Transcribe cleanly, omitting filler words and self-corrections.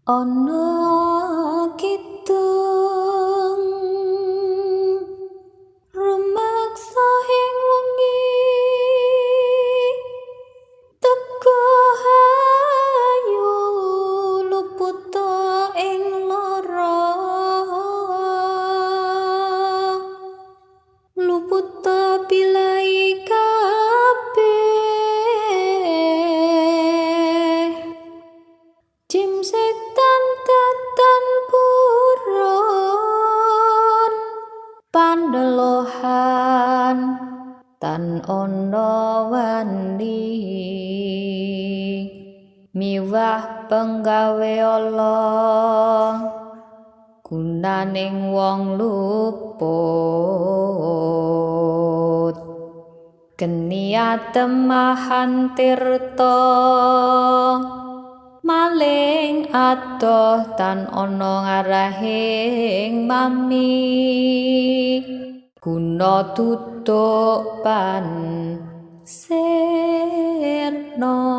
Ana kidung rumeksa ing wengi, teguh ayu luputa ing lara, luputa bilai kabeh. Jim setan datan purun pandelohan tan ana wani miwah penggawe Allah gunaning wong luput. Geni atemahan tirta maling adoh tan ana ngarahing mami, guna tutuk pan sirna.